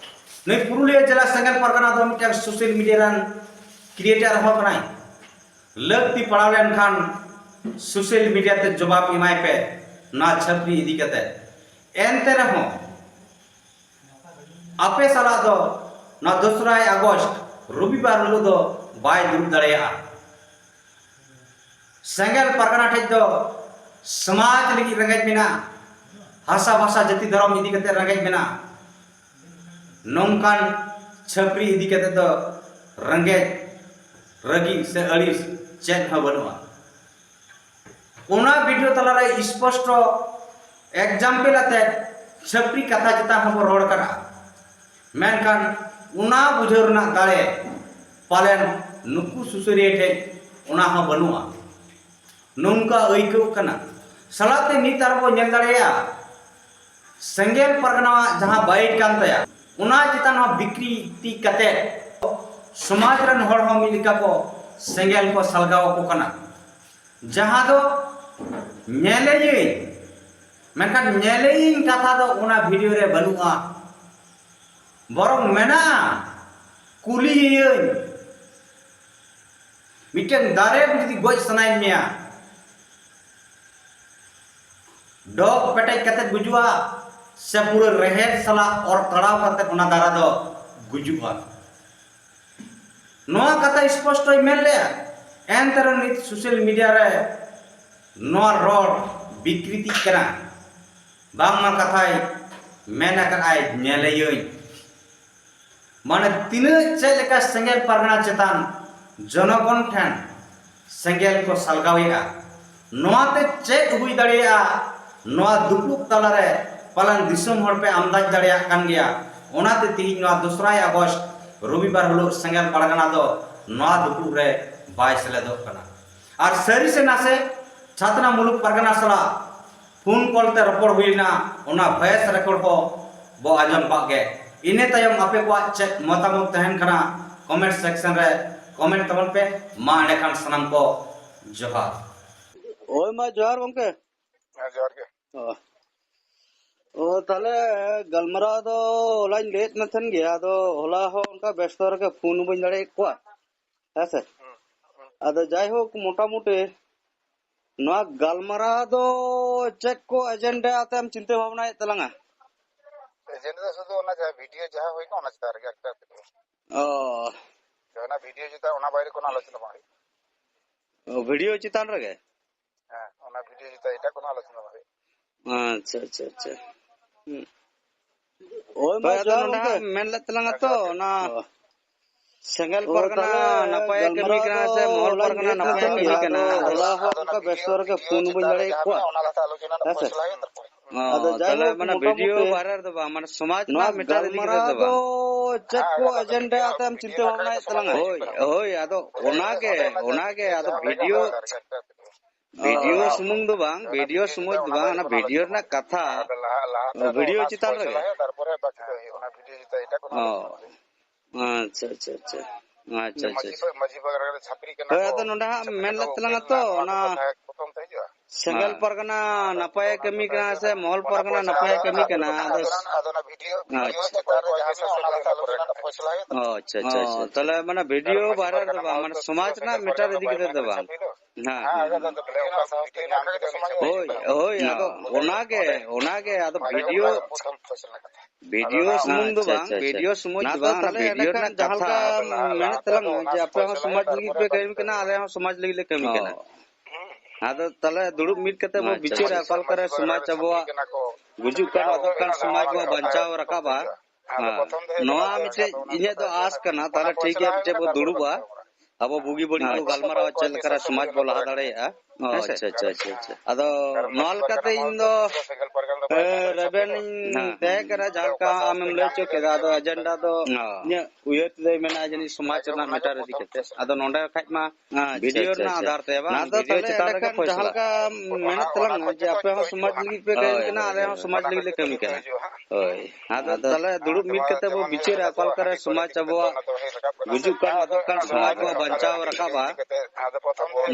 ᱱᱩᱭ ᱯᱩᱨᱩᱞᱤᱭᱟᱹ ᱡᱮᱞᱟ ᱥᱮᱸᱜᱮᱞ ᱯᱟᱨᱜᱟᱱᱟ ᱫᱚ ᱢᱤᱫᱴᱟᱝ ᱥᱳᱥᱟᱞ ᱢᱤᱰᱤᱭᱟ ᱨᱮᱱ ᱠᱨᱤᱭᱮᱴᱟᱨ ᱦᱚᱸ ᱠᱟᱱᱟᱭ᱾ ᱞᱟᱹᱠᱛᱤ ᱯᱟᱲᱟᱣ ᱞᱮᱱᱠᱷᱟᱱ ᱥᱳᱥᱟᱞ ᱢᱤᱰᱤᱭᱟ ᱛᱮ ᱡᱚᱵᱟᱵ ᱮᱢᱟᱭ ᱯᱮ᱾ ᱱᱚᱣᱟ ᱪᱷᱟᱹᱯᱨᱤ ᱤᱫᱤ ᱠᱟᱛᱮ᱾ ᱮᱱᱛᱮ ᱨᱮᱦᱚᱸ ᱟᱯᱮ ᱥᱟᱞᱟᱜ ᱫᱚ ᱱᱚᱣᱟ ᱫᱚᱥᱨᱟᱭ ᱟᱜᱚᱥᱴ ᱨᱚᱵᱤᱵᱟᱨ ᱦᱤᱞᱳᱜ ᱫᱚ ᱵᱟᱭ ᱫᱩᱲᱩᱵ ᱫᱟᱲᱮᱭᱟᱜᱼᱟ᱾ ᱥᱮᱸᱜᱮᱞ ᱯᱟᱨᱜᱟᱱᱟ ᱴᱷᱮᱡ ᱫᱚ ᱥᱚᱢᱟᱡᱽ ᱞᱟᱹᱜᱤᱫ ᱨᱮᱸᱜᱮᱡ ᱢᱮᱱᱟᱜᱼᱟ, ᱦᱟᱥᱟ ᱵᱷᱟᱥᱟ ᱡᱟᱹᱛᱤ ᱫᱷᱚᱨᱚᱢ ᱤᱫᱤ ᱠᱟᱛᱮ ᱨᱮᱸᱜᱮᱡ ᱢᱮᱱᱟᱜᱼᱟ᱾ ᱱᱚᱝᱠᱟᱱ ᱪᱷᱟᱹᱯᱨᱤ ᱤᱫᱤ ᱠᱟᱛᱮ ᱫᱚ ᱨᱮᱸᱜᱮᱡ, ᱨᱟᱹᱜᱤ ᱥᱮ ᱟᱹᱲᱤᱥ ᱪᱮᱫ ᱦᱚᱸ ᱵᱟᱹᱱᱩᱜᱼᱟ᱾ ᱚᱱᱟ ᱵᱷᱤᱰᱤᱭᱳ ᱛᱟᱞᱟᱨᱮ ᱥᱯᱚᱥᱴᱚ ᱮᱠᱡᱟᱢᱯᱮᱞ ᱟᱛᱮ ᱪᱷᱟᱹᱯᱨᱤ ᱠᱟᱛᱷᱟ ᱪᱮᱛᱟᱱ ᱦᱚᱸᱵᱚ ᱨᱚᱲ ᱠᱟᱱᱟ, ᱢᱮᱱᱠᱷᱟᱱ ᱚᱱᱟ ᱵᱩᱡᱷᱟᱹᱣ ᱨᱮᱱᱟᱜ ᱫᱟᱲᱮ ᱯᱟᱞᱮᱱ ᱱᱩᱠᱩ ᱥᱩᱥᱟᱹᱨᱤᱭᱟᱹ ᱴᱷᱮᱡ ᱚᱱᱟ ᱦᱚᱸ ᱵᱟᱹᱱᱩᱜᱼᱟ᱾ ᱱᱚᱝᱠᱟ ᱟᱹᱭᱠᱟᱹᱣ ᱠᱟᱱᱟ᱾ ᱥᱟᱞᱟᱜ ᱛᱮ ᱱᱤᱛ ᱟᱨᱵᱚ ᱧᱮᱞ ᱫᱟᱲᱮᱭᱟᱜᱼᱟ, ᱥᱮᱸᱜᱮᱞ ᱯᱟᱨᱜᱟᱱᱟᱣᱟᱜ ᱡᱟᱦᱟᱸ ᱵᱟᱭᱤᱴ ᱠᱟᱱ ᱛᱟᱭᱟ, ᱚᱱᱟ ᱪᱮᱛᱟᱱ ᱦᱚᱸ ᱵᱤᱠᱨᱤᱛᱤ ᱠᱟᱛᱮ ᱥᱚᱢᱟᱡᱽ ᱨᱮᱱ ᱦᱚᱲ ᱦᱚᱸ ᱢᱤᱫ ᱞᱮᱠᱟ ᱠᱚ ᱥᱮᱸᱜᱮᱞ ᱠᱚ ᱥᱟᱞᱜᱟᱣ ᱟᱠᱚ ᱠᱟᱱᱟ᱾ ᱡᱟᱦᱟᱸ ᱫᱚ ᱧᱮᱞᱮᱭᱟᱹᱧ, ᱢᱮᱱᱠᱷᱟᱱ ᱧᱮᱞᱮᱭᱟᱹᱧ ᱠᱟᱛᱷᱟ ᱫᱚ ᱚᱱᱟ ᱵᱷᱤᱰᱤᱭᱳ ᱨᱮ ᱵᱟᱹᱱᱩᱜᱼᱟ, ᱵᱚᱨᱚᱝ ᱢᱮᱱᱟᱜᱼᱟ ᱠᱩᱞᱤᱭᱮᱭᱟᱹᱧ᱾ ᱢᱤᱫᱴᱮᱱ ᱫᱟᱨᱮ ᱡᱩᱫᱤ ᱜᱚᱡ ᱥᱟᱱᱟᱭᱮᱫ ᱢᱮᱭᱟ, ᱰᱚᱜ ᱯᱮᱴᱮᱡ ᱠᱟᱛᱮ ᱜᱩᱡᱩᱜᱼᱟ ᱥᱮ ᱯᱩᱨᱟᱹ ᱨᱮᱦᱮᱫ ᱥᱟᱞᱟᱜ ᱚᱨ ᱛᱟᱲᱟᱣ ᱠᱟᱛᱮ ᱚᱱᱟ ᱫᱟᱨᱮ ᱫᱚ ᱜᱩᱡᱩᱜᱼᱟ? ᱱᱚᱣᱟ ᱠᱟᱛᱷᱟ ᱥᱯᱚᱥᱴᱚᱭ ᱢᱮᱱ ᱞᱮᱜᱼᱟ, ᱮᱱᱛᱮ ᱨᱮᱦᱚᱸ ᱱᱤᱛ ᱥᱳᱥᱟᱞ ᱢᱤᱰᱤᱭᱟ ᱨᱮ ᱱᱚᱣᱟ ᱨᱚᱲ ᱵᱤᱠᱨᱤᱛᱤᱜ ᱠᱟᱱᱟ᱾ ᱵᱟᱝᱢᱟ ᱠᱟᱛᱷᱟᱭ ᱢᱮᱱ ᱟᱠᱟᱫᱼᱟᱭ ᱧᱮᱞᱮᱭᱟᱹᱧ᱾ ᱢᱟᱱᱮ ᱛᱤᱱᱟᱹᱜ ᱪᱮᱫ ᱞᱮᱠᱟ ᱥᱮᱸᱜᱮᱞ ᱯᱟᱨᱜᱟᱱᱟ ᱪᱮᱛᱟᱱ ᱡᱚᱱᱚᱜᱚᱱ ᱴᱷᱮᱱ ᱥᱮᱸᱜᱮᱞ ᱠᱚ ᱥᱟᱞᱜᱟᱣᱮᱫᱼᱟ, ᱱᱚᱣᱟᱛᱮ ᱪᱮᱫ ᱦᱩᱭ ᱫᱟᱲᱮᱭᱟᱜᱼᱟ? ᱱᱚᱣᱟ ᱫᱩᱯᱩᱜ ᱛᱟᱞᱟᱨᱮ ᱯᱟᱞᱮᱱ ᱫᱤᱥᱚᱢ ᱦᱚᱲ ᱯᱮ ᱟᱢᱫᱟᱡᱽ ᱫᱟᱲᱮᱭᱟᱜ ᱠᱟᱱ ᱜᱮᱭᱟ᱾ ᱚᱱᱟᱛᱮ ᱛᱤᱦᱤᱧ ᱱᱚᱣᱟ ᱫᱚᱥᱨᱟᱭ ᱟᱜᱚᱥᱴ ᱨᱚᱵᱤᱵᱟᱨ ᱦᱤᱞᱳᱜ ᱥᱮᱸᱜᱮᱞ ᱯᱟᱨᱜᱟᱱᱟ ᱫᱚ ᱱᱚᱣᱟ ᱫᱩᱯᱩᱜ ᱨᱮ ᱵᱟᱭ ᱥᱮᱞᱮᱫᱚᱜ ᱠᱟᱱᱟ᱾ ᱟᱨ ᱥᱟᱹᱨᱤ ᱥᱮ ᱱᱟᱥᱮ ᱪᱷᱟᱛᱱᱟ ᱢᱩᱞᱩᱠ ᱯᱟᱨᱜᱟᱱᱟ ᱥᱟᱞᱟᱜ ᱯᱷᱳᱱ ᱠᱚᱞ ᱛᱮ ᱨᱚᱯᱚᱲ ᱦᱩᱭ ᱞᱮᱱᱟ, ᱚᱱᱟ ᱵᱷᱚᱭᱮᱥ ᱨᱮᱠᱚᱨᱰ ᱦᱚᱸ ᱵᱚ ᱟᱸᱡᱚᱢ ᱠᱟᱜ ᱜᱮ᱾ ᱤᱱᱟᱹ ᱛᱟᱭᱚᱢ ᱟᱯᱮ ᱠᱚᱣᱟᱜ ᱪᱮᱫ ᱢᱚᱛᱟᱢᱚᱛ ᱛᱟᱦᱮᱱ ᱠᱟᱱᱟ ᱠᱚᱢᱮᱱᱴ ᱥᱮᱠᱥᱚᱱ ᱨᱮ ᱠᱚᱢᱮᱱᱴ ᱛᱟᱵᱚᱱ ᱯᱮ᱾ ᱢᱟ ᱮᱸᱰᱮᱠᱷᱟᱱ ᱥᱟᱱᱟᱢ ᱠᱚ ᱡᱚᱦᱟᱨ᱾ ᱦᱳᱭ, ᱢᱟ ᱡᱚᱦᱟᱨ ᱜᱚᱢᱠᱮ᱾ ᱦᱮᱸ, ᱡᱚᱦᱟᱨ ᱜᱮ᱾ ᱚ᱾ ᱚ, ᱛᱟᱦᱞᱮ ᱜᱟᱞᱢᱟᱨᱟᱣ ᱫᱚ ᱦᱚᱞᱟᱧ ᱞᱟᱹᱭᱮᱫ ᱢᱮ ᱛᱟᱦᱮᱱ ᱜᱮᱭᱟ, ᱟᱫᱚ ᱦᱚᱞᱟ ᱦᱚᱸ ᱚᱱᱠᱟ ᱵᱮᱥᱛᱚ ᱨᱮᱜᱮ ᱯᱷᱳᱱ ᱵᱟᱹᱧ ᱫᱟᱲᱮᱭᱟᱫ ᱠᱚᱣᱟ᱾ ᱦᱮᱸ ᱥᱮ? ᱦᱩᱸ, ᱦᱩᱸ᱾ ᱟᱫᱚ ᱡᱟᱭᱦᱳᱠ, ᱢᱚᱴᱟᱢᱩᱴᱤ ᱱᱚᱣᱟ ᱜᱟᱞᱢᱟᱨᱟᱣ ᱫᱚ ᱪᱮᱫ ᱠᱚ ᱮᱡᱮᱱᱰᱟ ᱟᱛᱮᱢ ᱪᱤᱱᱛᱟᱹ ᱵᱷᱟᱵᱽᱱᱟᱭᱮᱫ ᱛᱟᱞᱟᱝᱟ? ᱮᱡᱮᱱᱰᱟ ᱫᱚ ᱥᱩᱫᱷᱩ ᱚᱱᱟ ᱡᱟᱦᱟᱸ ᱵᱷᱤᱰᱤᱭᱳ ᱡᱟᱦᱟᱸ ᱦᱩᱭ ᱠᱟᱱᱟ, ᱚᱱᱟ ᱪᱮᱛᱟᱱ ᱨᱮᱜᱮ ᱟᱠᱴᱟ ᱛᱮᱫᱚ᱾ ᱚ᱾ ᱚᱱᱟ ᱵᱷᱤᱰᱤᱭᱳ ᱪᱮᱛᱟᱱ, ᱚᱱᱟ ᱵᱟᱭᱨᱮ ᱠᱳᱱᱳ ᱟᱞᱳᱪᱚᱱᱟ ᱵᱟᱝ ᱦᱩᱭᱩᱜᱼᱟ᱾ ᱚ, ᱵᱷᱤᱰᱤᱭᱳ ᱪᱮᱛᱟᱱ ᱨᱮᱜᱮ? ᱦᱮᱸ, ᱚᱱᱟ ᱵᱷᱤᱰᱤᱭᱳ ᱪᱮᱛᱟᱱ ᱮᱴᱟᱜ ᱠᱳᱱᱳ ᱟᱞᱳᱪᱚᱱᱟ ᱵᱟᱝ ᱦᱩᱭᱩᱜᱼᱟ᱾ ᱟᱪᱪᱷᱟ, ᱟᱪᱪᱷᱟ, ᱟᱪᱪᱷᱟ᱾ ᱦᱩᱸ᱾ ᱦᱳᱭ, ᱢᱟ ᱦᱳᱭ, ᱟᱫᱚ ᱡᱚᱦᱟᱨ ᱱᱚᱰᱮ ᱜᱚᱢᱠᱮ᱾ ᱦᱟᱸᱜ ᱢᱮᱱ ᱞᱮᱫ ᱛᱟᱞᱟᱝᱟ ᱛᱚ, ᱚ᱾ ᱚᱱᱟ ᱥᱮᱸᱜᱮᱞ ᱚ, ᱯᱟᱨᱜᱟᱱᱟ ᱛᱟᱦᱞᱮ ᱱᱟᱯᱟᱭᱮ ᱠᱟᱹᱢᱤ ᱜᱟᱞᱢᱟᱨᱟᱣ ᱠᱟᱱᱟ ᱫᱚ ᱥᱮ ᱢᱚᱦᱚᱞ ᱦᱚᱞᱟᱧ ᱯᱟᱨᱜᱟᱱᱟ ᱞᱟᱹᱭᱮᱫ ᱛᱟᱦᱮᱸ ᱱᱟᱯᱟᱭᱮ ᱠᱟᱹᱢᱤ ᱠᱟᱱᱟ? ᱟᱫᱚ ᱦᱚᱞᱟ ᱦᱚᱸ ᱚᱱᱠᱟ ᱵᱮᱥᱛᱚ ᱨᱮᱜᱮ ᱯᱷᱳᱱ ᱵᱟᱹᱧ ᱫᱟᱲᱮᱭᱟᱜ ᱠᱚᱣᱟ᱾ ᱦᱮᱸ ᱥᱮ? ᱚ, ᱟᱫᱚ ᱛᱟᱦᱞᱮ ᱡᱟᱭᱦᱳᱠ, ᱢᱟᱱᱮ ᱢᱚᱴᱟᱢᱩᱴᱤ ᱵᱷᱤᱰᱤᱭᱳ ᱵᱟᱭᱨᱟᱞ ᱫᱚ ᱵᱟᱝ, ᱢᱟᱱᱮ ᱥᱚᱢᱟᱡᱽ ᱱᱚᱣᱟ ᱨᱮᱱᱟᱜ ᱢᱮᱴᱟᱨ ᱤᱫᱤ ᱠᱟᱛᱮ ᱜᱟᱞᱢᱟᱨᱟᱣ ᱫᱚ ᱵᱟᱝ᱾ ᱪᱮᱫ ᱠᱚ ᱮᱡᱮᱱᱰᱟ ᱟᱛᱮᱢ ᱪᱤᱱᱛᱟᱹ ᱵᱷᱟᱵᱽᱱᱟᱭᱮᱫ ᱛᱟᱞᱟᱝᱟ? ᱦᱳᱭ, ᱦᱳᱭ, ᱟᱫᱚ ᱚᱱᱟᱜᱮ, ᱚᱱᱟᱜᱮ, ᱟᱫᱚ ᱵᱷᱤᱰᱤᱭᱳ ᱵᱷᱤᱰᱤᱭᱳ ᱥᱩᱢᱩᱝ ᱫᱚ ᱵᱟᱝ, ᱵᱷᱤᱰᱤᱭᱳ ᱥᱩᱢᱩᱝ ᱫᱚ ᱵᱟᱝ, ᱚᱱᱟ ᱵᱷᱤᱰᱤᱭᱳ ᱨᱮᱱᱟᱜ ᱠᱟᱛᱷᱟ, ᱵᱷᱤᱰᱤᱭᱳ ᱪᱮᱛᱟᱱ ᱨᱮᱜᱮ᱾ ᱚ᱾ ᱟᱪᱪᱷᱟ, ᱟᱪᱪᱷᱟ, ᱟᱪᱪᱷᱟ᱾ ᱟᱪᱪᱷᱟ, ᱟᱪᱪᱷᱟ, ᱟᱪᱪᱷᱟ᱾ ᱦᱳᱭ, ᱟᱫᱚ ᱱᱚᱰᱮ ᱦᱟᱸᱜ ᱢᱮᱱ ᱞᱮᱫ ᱛᱟᱞᱟᱝᱟ ᱛᱚ, ᱚᱱᱟ ᱥᱮᱸᱜᱮᱞ ᱦᱮᱸ᱾ ᱯᱟᱨᱜᱟᱱᱟ ᱱᱟᱯᱟᱭᱮ ᱠᱟᱹᱢᱤ ᱠᱟᱱᱟ ᱥᱮ ᱢᱚᱦᱚᱞ ᱯᱟᱨᱜᱟᱱᱟ ᱱᱟᱯᱟᱭᱮ ᱠᱟᱹᱢᱤ ᱠᱟᱱᱟ? ᱟᱫᱚ ᱟᱪᱪᱷᱟ᱾ ᱚ, ᱟᱪᱪᱷᱟ, ᱟᱪᱪᱷᱟ, ᱚ, ᱟᱪᱪᱷᱟ᱾ ᱛᱟᱦᱞᱮ ᱢᱟᱱᱮ ᱵᱷᱤᱰᱤᱭᱳ ᱵᱷᱟᱭᱨᱟᱞ ᱫᱚ ᱵᱟᱝ, ᱢᱟᱱᱮ ᱥᱚᱢᱟᱡᱽ ᱨᱮᱱᱟᱜ ᱢᱮᱴᱟᱨ ᱤᱫᱤ ᱠᱟᱛᱮ ᱫᱚ ᱵᱟᱝ᱾ ᱦᱮᱸ, ᱦᱮᱸ, ᱦᱮᱸ᱾ ᱦᱳᱭ, ᱦᱳᱭ, ᱟᱫᱚ ᱚᱱᱟᱜᱮ, ᱚᱱᱟᱜᱮ, ᱟᱫᱚ ᱵᱷᱤᱰᱤᱭᱳ, ᱵᱷᱤᱰᱤᱭᱳ ᱥᱩᱢᱩᱝ ᱫᱚ ᱟᱪᱪᱷᱟ, ᱵᱟᱝ, ᱟᱪᱪᱷᱟ, ᱟᱪᱪᱷᱟ᱾ ᱵᱷᱤᱰᱤᱭᱳ ᱥᱚᱢᱟᱡᱽ ᱫᱚ ᱵᱟᱝ, ᱚᱱᱟ ᱛᱟᱦᱞᱮ ᱵᱷᱤᱰᱤᱭᱳ ᱮᱸᱰᱮᱠᱷᱟᱱ ᱨᱮᱱᱟᱜ ᱡᱟᱦᱟᱸ ᱠᱟᱛᱷᱟ᱾ ᱞᱮᱠᱟ ᱢᱮᱱᱮᱫ ᱛᱟᱞᱟᱝ ᱡᱮ ᱟᱯᱮ ᱦᱚᱸ ᱥᱚᱢᱟᱡᱽ ᱞᱟᱹᱜᱤᱫ ᱯᱮ ᱠᱟᱹᱢᱤ ᱠᱟᱱᱟ, ᱟᱞᱮ ᱦᱚᱸ ᱥᱚᱢᱟᱡᱽ ᱞᱟᱹᱜᱤᱫ ᱞᱮ ᱠᱟᱹᱢᱤ ᱚ᱾ ᱠᱟᱱᱟ᱾ ᱟᱫᱚ ᱛᱟᱦᱞᱮ ᱫᱩᱲᱩᱵ ᱢᱤᱫ ᱠᱟᱛᱮ ᱵᱚ ᱟᱪᱪᱷᱟ, ᱵᱤᱪᱟᱹᱨᱟ, ᱟᱪᱪᱷᱟ᱾ ᱚᱠᱟ ᱞᱮᱠᱟᱨᱮ ᱥᱚᱢᱟᱡᱽ ᱟᱵᱚᱣᱟᱜ ᱜᱩᱡᱩᱜ ᱠᱟᱱ ᱟᱫᱚᱜ ᱠᱟᱱ ᱥᱚᱢᱟᱡᱽ ᱵᱚ ᱵᱟᱧᱪᱟᱣ ᱨᱟᱠᱟᱵᱟ᱾ ᱦᱮᱸ᱾ ᱱᱚᱣᱟ ᱢᱤᱫᱴᱮᱡ ᱤᱧᱟᱹᱜ ᱫᱚ ᱟᱥ ᱠᱟᱱᱟ, ᱛᱟᱦᱞᱮ ᱴᱷᱤᱠ ᱜᱮᱭᱟ, ᱢᱤᱫᱴᱮᱡ ᱵᱚ ᱫᱩᱲᱩᱵᱟ, ᱟᱵᱚ ᱵᱩᱜᱤ ᱵᱟᱹᱲᱤᱡ ᱵᱚ ᱟᱪᱪᱷᱟ᱾ ᱜᱟᱞᱢᱟᱨᱟᱣᱟ, ᱪᱮᱫ ᱞᱮᱠᱟᱨᱮ ᱥᱚᱢᱟᱡᱽ ᱵᱚ ᱞᱟᱦᱟ ᱫᱟᱲᱮᱭᱟᱜᱼᱟ᱾ ᱚ, ᱦᱮᱸ ᱥᱮ? ᱟᱪᱪᱷᱟ, ᱟᱪᱪᱷᱟ, ᱟᱪᱪᱷᱟ, ᱟᱪᱪᱷᱟ᱾ ᱟᱫᱚ ᱱᱚᱣᱟ ᱞᱮᱠᱟᱛᱮ ᱤᱧ ᱫᱚ, ᱮ, ᱨᱮᱵᱮᱱ ᱤᱧ ᱦᱮᱸ᱾ ᱛᱟᱦᱮᱸ ᱠᱟᱱᱟ, ᱡᱟᱦᱟᱸ ᱞᱮᱠᱟ ᱟᱢᱮᱢ ᱞᱟᱹᱭ ᱦᱚᱪᱚ ᱠᱮᱫᱟ, ᱟᱫᱚ ᱮᱡᱮᱱᱰᱟ ᱫᱚ ᱚ᱾ ᱤᱧᱟᱹᱜ ᱩᱭᱦᱟᱹᱨ ᱛᱮᱫᱚᱭ ᱢᱮᱱᱟ ᱡᱟᱹᱱᱤᱡ ᱥᱚᱢᱟᱡᱽ ᱨᱮᱱᱟᱜ ᱢᱮᱴᱟᱨ ᱤᱫᱤ ᱠᱟᱛᱮ᱾ ᱟᱫᱚ ᱱᱚᱰᱮ ᱠᱷᱟᱡ ᱢᱟ ᱟᱪᱪᱷᱟ, ᱵᱷᱤᱰᱤᱭᱳ ᱟᱪᱪᱷᱟ, ᱨᱮᱱᱟᱜ ᱟᱪᱪᱷᱟ᱾ ᱟᱫᱷᱟᱨ ᱛᱮ ᱵᱟᱝ, ᱱᱚᱣᱟ ᱫᱚ ᱵᱷᱤᱰᱤᱭᱳ ᱛᱟᱦᱞᱮ ᱪᱮᱛᱟᱱ ᱨᱮᱜᱮ ᱮᱸᱰᱮᱠᱷᱟᱱ ᱯᱷᱚᱭᱥᱟᱞᱟ᱾ ᱡᱟᱦᱟᱸ ᱞᱮᱠᱟ ᱢᱮᱱᱮᱫ ᱛᱟᱞᱟᱝ ᱡᱮ ᱟᱯᱮ ᱦᱚᱸ ᱥᱚᱢᱟᱡᱽ ᱞᱟᱹᱜᱤᱫ ᱯᱮ ᱠᱟᱹᱢᱤ ᱦᱳᱭ, ᱠᱟᱱᱟ, ᱦᱳᱭ, ᱟᱞᱮ ᱦᱚᱸ ᱦᱳᱭ᱾ ᱥᱚᱢᱟᱡᱽ ᱞᱟᱹᱜᱤᱫ ᱞᱮ ᱠᱟᱹᱢᱤ ᱠᱟᱱᱟ᱾ ᱦᱳᱭ᱾ ᱟᱫᱚ ᱟᱫᱚ ᱛᱟᱦᱞᱮ ᱫᱩᱲᱩᱵ ᱢᱤᱫ ᱠᱟᱛᱮ ᱵᱚ ᱵᱤᱪᱟᱹᱨᱟ ᱚᱠᱟ ᱞᱮᱠᱟᱨᱮ ᱥᱚᱢᱟᱡᱽ ᱟᱵᱚᱣᱟᱜ ᱜᱩᱡᱩᱜ ᱠᱟᱱ ᱟᱫᱚᱜ ᱠᱟᱱ ᱥᱚᱢᱟᱡᱽ ᱵᱚ ᱵᱟᱧᱪᱟᱣ ᱨᱟᱠᱟᱵᱟ᱾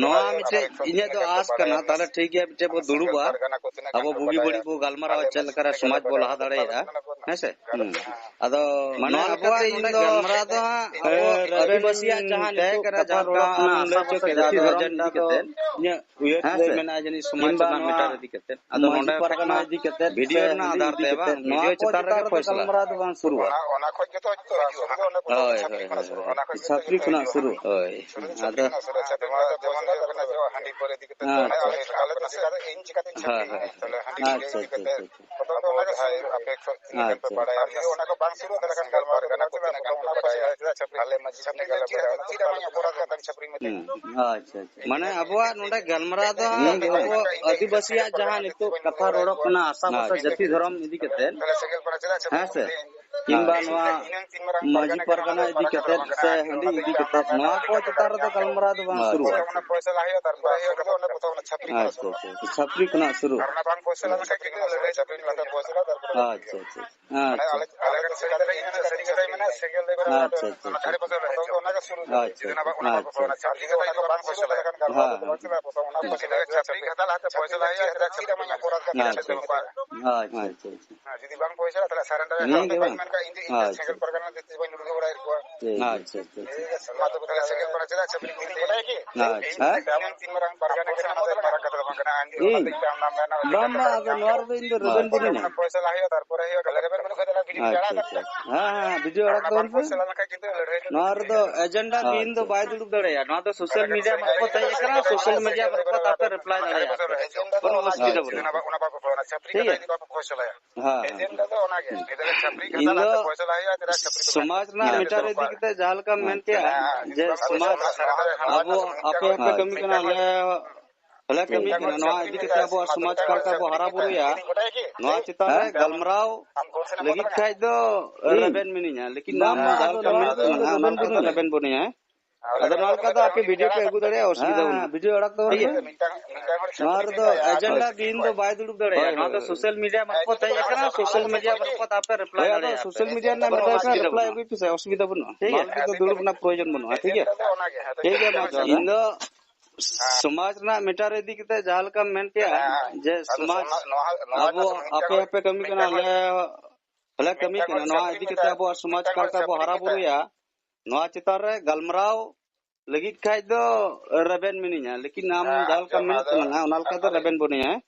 ᱱᱚᱣᱟ ᱢᱤᱫᱴᱮᱡ ᱤᱧᱟᱹᱜ ᱫᱚ ᱟᱥ ᱠᱟᱱᱟ, ᱛᱟᱦᱞᱮ ᱴᱷᱤᱠ ᱜᱮᱭᱟ, ᱢᱤᱫᱴᱮᱡ ᱵᱚ ᱫᱩᱲᱩᱵᱟ, ᱟᱵᱚ ᱵᱩᱜᱤ ᱵᱟᱹᱲᱤᱡ ᱵᱚ ᱜᱟᱞᱢᱟᱨᱟᱣᱟ, ᱪᱮᱫ ᱞᱮᱠᱟᱨᱮ ᱥᱚᱢᱟᱡᱽ ᱵᱚ ᱞᱟᱦᱟ ᱫᱟᱲᱮᱭᱟᱜᱼᱟ᱾ ᱦᱮᱸ ᱥᱮ? ᱦᱩᱸ᱾ ᱟᱫᱚ ᱢᱟᱱᱮ ᱱᱚᱣᱟ ᱟᱵᱚᱣᱟᱜ ᱞᱮᱠᱟᱛᱮ ᱤᱧ ᱱᱚᱰᱮ ᱫᱚ, ᱜᱟᱞᱢᱟᱨᱟᱣ ᱫᱚ ᱦᱟᱸᱜ ᱟᱵᱚ ᱮ, ᱨᱟᱵᱤᱱ ᱟᱹᱫᱤᱵᱟᱹᱥᱤᱭᱟᱜ ᱡᱟᱦᱟᱸ ᱛᱟᱦᱮᱸ ᱱᱤᱛᱚᱜ ᱠᱟᱱᱟ, ᱠᱟᱛᱷᱟ ᱡᱟᱦᱟᱸ ᱨᱚᱲᱚᱜ ᱞᱮᱠᱟ ᱠᱟᱱᱟ, ᱟᱢ ᱞᱟᱹᱭ ᱟᱥᱟ ᱦᱚᱪᱚ ᱵᱷᱚᱨᱥᱟ ᱠᱮᱫᱟ, ᱡᱟᱹᱛᱤ ᱟᱫᱚ ᱫᱷᱚᱨᱚᱢ ᱮᱡᱮᱱᱰᱟ ᱤᱫᱤ ᱫᱚ ᱠᱟᱛᱮ ᱤᱧᱟᱹᱜ ᱩᱭᱦᱟᱹᱨ ᱦᱮᱸ ᱛᱮᱫᱚᱭ ᱥᱮ? ᱢᱮᱱᱟ ᱡᱟᱹᱱᱤᱡ ᱥᱚᱢᱟᱡᱽ ᱠᱤᱝᱵᱟ ᱨᱮᱱᱟᱜ ᱱᱚᱣᱟ ᱢᱮᱴᱟᱨ ᱤᱫᱤ ᱠᱟᱛᱮ᱾ ᱟᱫᱚ ᱢᱟᱹᱡᱷᱤ ᱱᱚᱰᱮ ᱯᱟᱨᱜᱟᱱᱟ ᱠᱷᱚᱱᱟᱜ ᱤᱫᱤ ᱠᱟᱛᱮ ᱵᱷᱤᱰᱤᱭᱳ ᱥᱮ ᱨᱮᱱᱟᱜ ᱦᱟᱺᱰᱤ ᱟᱫᱷᱟᱨ ᱤᱫᱤ ᱛᱮ ᱠᱟᱛᱮ, ᱵᱟᱝ, ᱱᱚᱣᱟ ᱵᱷᱤᱰᱤᱭᱳ ᱠᱚ ᱪᱮᱛᱟᱱ ᱪᱮᱛᱟᱱ ᱨᱮᱜᱮ ᱨᱮᱫᱚ ᱯᱷᱚᱭᱥᱟᱞᱟ᱾ ᱜᱟᱞᱢᱟᱨᱟᱣ ᱫᱚ ᱵᱟᱝ ᱥᱩᱨᱩᱜᱼᱟ᱾ ᱚᱱᱟ, ᱚᱱᱟ ᱠᱷᱚᱡ ᱜᱮᱛᱚ ᱦᱤᱡᱩᱜᱼᱟ᱾ ᱦᱳᱭ, ᱦᱳᱭ, ᱦᱳᱭ᱾ ᱪᱷᱟᱯᱨᱤ ᱠᱷᱚᱱᱟᱜ ᱥᱩᱨᱩᱜᱼᱟ᱾ ᱦᱳᱭ᱾ ᱟᱫᱚ ᱦᱟᱺᱰᱤ ᱯᱟᱹᱣᱨᱟᱹ ᱤᱫᱤ ᱠᱟᱛᱮ ᱟᱪᱪᱷᱟ᱾ ᱟᱞᱮ ᱫᱚ ᱪᱮᱫᱟᱜ ᱤᱧ ᱪᱤᱠᱟᱹᱛᱤᱧ ᱦᱳᱭ, ᱪᱷᱟᱹᱯᱨᱤ? ᱦᱳᱭ᱾ ᱛᱟᱦᱞᱮ ᱦᱟᱺᱰᱤ ᱟᱪᱪᱷᱟ, ᱯᱟᱹᱣᱨᱟᱹ ᱤᱫᱤ ᱟᱪᱪᱷᱟ, ᱠᱟᱛᱮ ᱟᱪᱪᱷᱟ, ᱟᱪᱪᱷᱟ᱾ ᱟᱵᱚ ᱡᱟᱦᱟᱸᱭ ᱟᱯᱮ ᱠᱚ ᱤᱱᱟᱹ ᱟᱪᱪᱷᱟ, ᱠᱷᱟᱱ ᱯᱮ ᱟᱪᱪᱷᱟ᱾ ᱵᱟᱲᱟᱭᱟ, ᱟᱨ ᱡᱩᱫᱤ ᱚᱱᱟ ᱠᱚ ᱵᱟᱝ ᱥᱩᱨᱩᱜᱼᱟ, ᱛᱟᱦᱞᱮ ᱠᱷᱟᱱ ᱜᱟᱞᱢᱟᱨᱟᱣ ᱠᱚ ᱛᱤᱱᱟᱹᱜ ᱜᱟᱱ ᱠᱚ ᱵᱟᱲᱟᱭᱟ? ᱟᱞᱮ ᱢᱟᱹᱡᱷᱤ ᱥᱟᱢᱱᱮ ᱜᱟᱞᱢᱟᱨᱟᱣ ᱠᱟᱛᱮ ᱪᱮᱫ ᱟᱢᱟᱜ ᱚᱯᱚᱨᱟᱫᱷ ᱠᱟᱱ ᱛᱟᱢ ᱪᱷᱟᱹᱯᱨᱤ ᱢᱟᱹᱡᱷᱤ? ᱦᱩᱸ, ᱟᱪᱪᱷᱟ, ᱟᱪᱪᱷᱟ᱾ ᱢᱟᱱᱮ ᱟᱵᱚᱣᱟᱜ ᱱᱚᱰᱮ ᱜᱟᱞᱢᱟᱨᱟᱣ ᱫᱚ ᱦᱟᱸᱜ ᱱᱤᱭᱟᱹ ᱜᱮ ᱵᱟᱝ? ᱟᱵᱚ ᱟᱹᱫᱤᱵᱟᱹᱥᱤᱭᱟᱜ ᱡᱟᱦᱟᱸ ᱱᱤᱛᱚᱜ ᱠᱟᱛᱷᱟ ᱨᱚᱲᱚᱜ ᱠᱟᱱᱟ, ᱟᱥᱟ ᱵᱷᱟᱥᱟ ᱟᱪᱪᱷᱟ, ᱡᱟᱹᱛᱤ ᱟᱪᱪᱷᱟ, ᱫᱷᱚᱨᱚᱢ ᱟᱪᱪᱷᱟ᱾ ᱤᱫᱤ ᱠᱟᱛᱮ, ᱦᱮᱸ ᱥᱮ? ᱠᱤᱝᱵᱟ ᱟᱪᱪᱷᱟ᱾ ᱱᱚᱣᱟ ᱢᱟᱹᱡᱷᱤ ᱯᱟᱨᱜᱟᱱᱟ ᱤᱫᱤ ᱠᱟᱛᱮ ᱥᱮ ᱦᱟᱺᱰᱤ ᱤᱫᱤ ᱠᱟᱛᱮ, ᱱᱚᱣᱟ ᱠᱚ ᱪᱮᱛᱟᱱ ᱨᱮᱫᱚ ᱜᱟᱞᱢᱟᱨᱟᱣ ᱫᱚ ᱵᱟᱝ ᱟᱪᱪᱷᱟ, ᱥᱩᱨᱩᱜᱼᱟ᱾ ᱟᱪᱪᱷᱟ᱾ ᱟᱪᱪᱷᱟ, ᱟᱪᱪᱷᱟ, ᱟᱪᱪᱷᱟ᱾ ᱪᱷᱟᱯᱨᱤ ᱠᱷᱚᱱᱟᱜ ᱥᱩᱨᱩ᱾ ᱟᱪᱪᱷᱟ, ᱟᱪᱪᱷᱟ, ᱟᱪᱪᱷᱟ᱾ ᱟᱪᱪᱷᱟ᱾ ᱟᱪᱪᱷᱟ, ᱟᱪᱪᱷᱟ, ᱟᱪᱪᱷᱟ᱾ ᱟᱪᱪᱷᱟ, ᱟᱪᱪᱷᱟ᱾ ᱦᱮᱸ, ᱦᱮᱸ᱾ ᱟᱪᱪᱷᱟ, ᱟᱪᱪᱷᱟ, ᱟᱪᱪᱷᱟ᱾ ᱟᱪᱪᱷᱟ, ᱟᱪᱪᱷᱟ, ᱟᱪᱪᱷᱟ᱾ ᱦᱮᱸ, ᱡᱩᱫᱤ ᱵᱟᱝ ᱯᱚᱭᱥᱟ, ᱛᱟᱦᱞᱮ surrender ᱱᱤᱭᱟᱹ ᱜᱮ ᱵᱟᱝ? ᱟᱪᱪᱷᱟ, ᱟᱪᱪᱷᱟ, ᱟᱪᱪᱷᱟ᱾ ᱵᱟᱹᱧ ᱞᱩᱴ ᱵᱟᱲᱟᱭᱮᱫ ᱠᱚᱣᱟ᱾ ᱟᱪᱪᱷᱟ, ᱟᱪᱪᱷᱟ, ᱟᱪᱪᱷᱟ᱾ ᱴᱷᱤᱠ ᱟᱪᱷᱮ, ᱢᱟ ᱛᱚᱵᱮ ᱛᱟᱦᱞᱮ ᱥᱮᱸᱜᱮᱞ ᱠᱚᱲᱟ ᱪᱮᱫᱟᱜ ᱪᱷᱟᱹᱯᱨᱤ ᱠᱚ ᱵᱟᱰᱟᱭᱟ ᱠᱤ? ᱟᱪᱪᱷᱟ᱾ ᱤᱧ ᱛᱤᱱ ᱢᱟᱨᱟᱝ ᱯᱟᱨᱜᱟᱱᱟ ᱠᱟᱱᱟ, ᱢᱟᱨᱟᱝ ᱠᱟᱛᱷᱟ ᱫᱚ ᱵᱟᱝ ᱠᱟᱱᱟ᱾ ᱤᱧ? ᱵᱟᱝ, ᱵᱟᱝ, ᱟᱫᱚ ᱱᱚᱣᱟ ᱨᱮᱫᱚ ᱤᱧ ᱫᱚ ᱨᱮᱵᱮᱱ ᱵᱟᱹᱱᱩᱧᱟ᱾ ᱯᱚᱭᱥᱟ ᱞᱟᱦᱟ ᱦᱩᱭᱩᱜᱼᱟ, ᱛᱟᱨᱯᱚᱨᱮ ᱦᱩᱭᱩᱜᱼᱟ, ᱛᱟᱦᱞᱮ ᱨᱮᱵᱮᱱ ᱵᱟᱹᱱᱩᱜ ᱠᱷᱟᱱ ᱛᱟᱦᱞᱮ video ᱟᱪᱪᱷᱟ, ᱟᱪᱪᱷᱟ᱾ ᱦᱮᱸ, ᱦᱮᱸ, video ᱟᱲᱟᱜ ᱛᱟᱵᱚᱱ ᱯᱮ᱾ ᱱᱚᱣᱟ ᱨᱮᱫᱚ agenda ᱵᱤᱦᱤᱱ ᱫᱚ ᱟᱪᱪᱷᱟ, ᱵᱟᱭ ᱟᱪᱪᱷᱟ᱾ ᱫᱩᱲᱩᱵ ᱫᱟᱲᱮᱭᱟᱜᱼᱟ᱾ ᱱᱚᱣᱟ ᱫᱚ social media ᱢᱟᱨᱯᱷᱚᱛ ᱦᱮᱡ ᱟᱠᱟᱱᱟ, social media ᱢᱟᱨᱯᱷᱚᱛ ᱟᱯᱮ reply ᱫᱟᱲᱮᱭᱟᱜᱼᱟ ᱯᱮ᱾ ᱠᱳᱱᱳ ᱚᱥᱩᱵᱤᱫᱷᱟ ᱵᱟᱹᱱᱩᱜᱼᱟ᱾ ᱟᱪᱪᱷᱟ, ᱟᱪᱪᱷᱟ᱾ ᱴᱷᱤᱠ ᱜᱮᱭᱟ? ᱦᱮᱸ, ᱦᱮᱸ᱾ ᱤᱧ ᱫᱚ ᱥᱚᱢᱟᱡᱽ ᱨᱮᱱᱟᱜ matter ᱤᱫᱤ ᱠᱟᱛᱮ ᱡᱟᱦᱟᱸ ᱞᱮᱠᱟᱢ ᱢᱮᱱ ᱠᱮᱜᱼᱟ, ᱡᱮ ᱥᱚᱢᱟᱡᱽ ᱟᱵᱚ ᱟᱯᱮ ᱦᱚᱸᱯᱮ ᱠᱟᱹᱢᱤ ᱠᱟᱱᱟ, ᱟᱞᱮ ᱦᱚᱸᱞᱮ ᱠᱟᱹᱢᱤ ᱠᱟᱱᱟ, ᱱᱚᱣᱟ ᱤᱫᱤ ᱠᱟᱛᱮ ᱟᱵᱚᱣᱟᱜ ᱥᱚᱢᱟᱡᱽ ᱚᱠᱟ ᱞᱮᱠᱟ ᱵᱚ ᱦᱟᱨᱟ ᱵᱩᱨᱩᱭᱟ, ᱱᱚᱣᱟ ᱪᱮᱛᱟᱱ ᱨᱮ ᱜᱟᱞᱢᱟᱨᱟᱣ ᱞᱟᱹᱜᱤᱫ ᱠᱷᱟᱡ ᱫᱚ ᱤᱧ? ᱨᱮᱵᱮᱱ ᱢᱤᱱᱟᱹᱧᱟ, ᱞᱮᱠᱤᱱ ᱵᱟᱝ, ᱱᱚᱣᱟ ᱵᱟᱝ, ᱡᱟᱦᱟᱸ ᱟᱫᱚ ᱞᱮᱠᱟ ᱱᱚᱣᱟ ᱢᱮᱱ ᱫᱚ ᱤᱧ ᱫᱚ ᱠᱟᱱᱟ, ᱨᱮᱵᱮᱱ ᱚᱱᱟ ᱞᱮᱠᱟ ᱫᱚ ᱵᱟᱹᱱᱩᱧᱟ᱾ ᱨᱮᱵᱮᱱ ᱵᱟᱹᱱᱩᱧᱟ᱾ ᱟᱫᱚ ᱱᱚᱣᱟ ᱞᱮᱠᱟ ᱫᱚ ᱟᱯᱮ video ᱯᱮ ᱟᱹᱜᱩ ᱫᱟᱲᱮᱭᱟᱜᱼᱟ, ᱚᱥᱩᱵᱤᱫᱷᱟ ᱦᱮᱸ, ᱵᱟᱹᱱᱩᱜᱼᱟ᱾ Video ᱟᱲᱟᱜ ᱛᱟᱵᱚᱱ ᱴᱷᱤᱠ ᱯᱮ᱾ ᱜᱮᱭᱟ? ᱱᱚᱣᱟ ᱨᱮᱫᱚ agenda ᱫᱤᱱ ᱫᱚ ᱵᱟᱭ ᱫᱩᱲᱩᱵ ᱫᱟᱲᱮᱭᱟᱜᱼᱟ᱾ ᱦᱳᱭ, ᱱᱚᱣᱟ ᱫᱚ ᱦᱳᱭ, ᱦᱳᱭ᱾ Social media ᱢᱟᱨᱯᱷᱚᱛ ᱦᱮᱡ ᱟᱠᱟᱱᱟ, social media ᱢᱟᱨᱯᱷᱚᱛ ᱟᱯᱮ reply ᱦᱳᱭ, ᱟᱫᱚ ᱫᱟᱲᱮᱭᱟᱜᱼᱟ ᱯᱮ᱾ Social media ᱨᱮᱱᱟᱜ ᱠᱳᱱᱳ ᱢᱮᱛᱟᱭ ᱯᱮ, ᱚᱥᱩᱵᱤᱫᱷᱟ reply ᱵᱟᱹᱱᱩᱜᱼᱟ᱾ ᱟᱹᱜᱩᱭ ᱯᱮ ᱥᱮ, ᱚᱥᱩᱵᱤᱫᱷᱟ ᱵᱟᱹᱱᱩᱜᱼᱟ᱾ ᱴᱷᱤᱠ ᱜᱮᱭᱟ? ᱢᱟᱞ ᱨᱮᱫᱚ ᱫᱩᱲᱩᱵ ᱨᱮᱱᱟᱜ ᱯᱨᱚᱭᱳᱡᱚᱱ ᱵᱟᱹᱱᱩᱜᱼᱟ᱾ ᱴᱷᱤᱠ ᱜᱮᱭᱟ? ᱴᱷᱤᱠ ᱜᱮᱭᱟ, ᱢᱟ ᱡᱚᱦᱟᱨ᱾ ᱤᱧ ᱫᱚ ᱥᱚᱢᱟᱡᱽ ᱨᱮᱱᱟᱜ matter ᱤᱫᱤ ᱠᱟᱛᱮ ᱡᱟᱦᱟᱸ ᱞᱮᱠᱟᱢ ᱢᱮᱱ ᱠᱮᱜᱼᱟ, ᱦᱮᱸ, ᱦᱮᱸ᱾ ᱡᱮ ᱟᱫᱚ ᱥᱚᱢᱟᱡᱽ ᱥᱚᱢᱟᱡᱽ, ᱱᱚᱣᱟ, ᱱᱚᱣᱟ ᱟᱵᱚ ᱠᱟᱛᱷᱟ ᱢᱤᱫᱴᱟᱝ ᱟᱯᱮ ᱦᱚᱲ, ᱦᱚᱸᱯᱮ ᱠᱟᱹᱢᱤ ᱠᱟᱱᱟ, ᱢᱤᱫᱴᱟᱝ ᱦᱚᱲ ᱟᱞᱮ ᱵᱚᱞᱮ ᱠᱟᱹᱢᱤ ᱢᱤᱫᱴᱟᱝ ᱠᱟᱱᱟ᱾ ᱦᱚᱲ ᱱᱚᱣᱟ ᱪᱷᱟᱹᱯᱨᱤ ᱤᱫᱤ ᱠᱟᱛᱮ ᱢᱮᱛᱟᱭ, ᱟᱵᱚᱣᱟᱜ ᱥᱚᱢᱟᱡᱽ ᱢᱤᱫᱴᱟᱝ ᱚᱠᱟ ᱦᱚᱲ ᱞᱮᱠᱟ ᱵᱚ ᱪᱷᱟᱹᱯᱨᱤ ᱦᱟᱨᱟ ᱢᱮᱛᱟᱭ᱾ ᱵᱩᱨᱩᱭᱟ, ᱱᱚᱣᱟ ᱪᱮᱛᱟᱱ ᱨᱮ ᱜᱟᱞᱢᱟᱨᱟᱣ ᱞᱟᱹᱜᱤᱫ ᱠᱷᱟᱡ ᱫᱚ ᱨᱮᱵᱮᱱ ᱢᱤᱱᱟᱹᱧᱟ, ᱞᱮᱠᱤᱱ ᱟᱢ ᱦᱮᱸ, ᱡᱟᱦᱟᱸ ᱞᱮᱠᱟᱢ ᱟᱸᱡᱚᱢ ᱢᱮᱱᱮᱫ ᱟᱫᱚ ᱛᱟᱞᱟᱝᱟ, ᱚᱱᱟ ᱞᱮᱠᱟ ᱫᱚ ᱟᱫᱚ ᱨᱮᱵᱮᱱ ᱵᱟᱹᱱᱩᱭᱟ, ᱦᱮᱸ?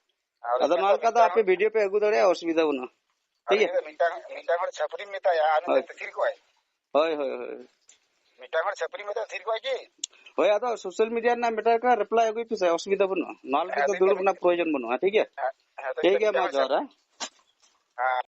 ᱟᱫᱚ ᱱᱚᱣᱟ ᱞᱮᱠᱟ ᱫᱚ ᱢᱤᱫᱴᱟᱝ ᱟᱯᱮ ᱦᱚᱲ, video ᱯᱮ ᱟᱹᱜᱩ ᱫᱟᱲᱮᱭᱟᱜᱼᱟ, ᱚᱥᱩᱵᱤᱫᱷᱟ ᱵᱟᱹᱱᱩᱜᱼᱟ᱾ ᱴᱷᱤᱠ ᱟᱫᱚ ᱜᱮᱭᱟ? ᱢᱤᱫᱴᱟᱝ, ᱢᱤᱫᱴᱟᱝ ᱦᱚᱲ ᱪᱷᱟᱹᱯᱨᱤᱢ ᱢᱮᱛᱟᱭᱟ, ᱟᱨ ᱦᱳᱭ᱾ ᱢᱤᱫᱴᱟᱝ ᱛᱮ ᱛᱷᱤᱨ ᱠᱚᱜᱼᱟᱭ᱾ ᱦᱳᱭ, ᱦᱳᱭ, ᱦᱳᱭ᱾ ᱢᱤᱫᱴᱟᱝ ᱦᱚᱲ ᱪᱷᱟᱹᱯᱨᱤ ᱢᱮᱛᱟᱭᱟ, ᱛᱷᱤᱨ ᱠᱚᱜᱼᱟᱭ ᱠᱤ? ᱦᱳᱭ, ᱟᱫᱚ social media ᱨᱮᱱᱟᱜ matter ᱠᱟᱱᱟ, reply ᱟᱹᱜᱩᱭ ᱯᱮᱥᱮ, ᱚᱥᱩᱵᱤᱫᱷᱟ ᱵᱟᱹᱱᱩᱜᱼᱟ᱾ ᱱᱚᱣᱟ ᱞᱟᱹᱜᱤᱫ ᱦᱮᱸ, ᱫᱚ ᱴᱷᱤᱠ ᱜᱮᱭᱟ, ᱫᱩᱲᱩᱵ ᱴᱷᱤᱠ ᱨᱮᱱᱟᱜ ᱜᱮᱭᱟ᱾ ᱯᱨᱚᱭᱳᱡᱚᱱ ᱵᱟᱹᱱᱩᱜᱼᱟ, ᱴᱷᱤᱠ ᱜᱮᱭᱟ? ᱦᱮᱸ, ᱦᱮᱸ, ᱴᱷᱤᱠ ᱜᱮᱭᱟ, ᱢᱟ ᱢᱤᱫᱴᱟᱝ ᱦᱚᱲ ᱡᱚᱦᱟᱨ, ᱦᱮᱸ᱾ ᱦᱮᱸ᱾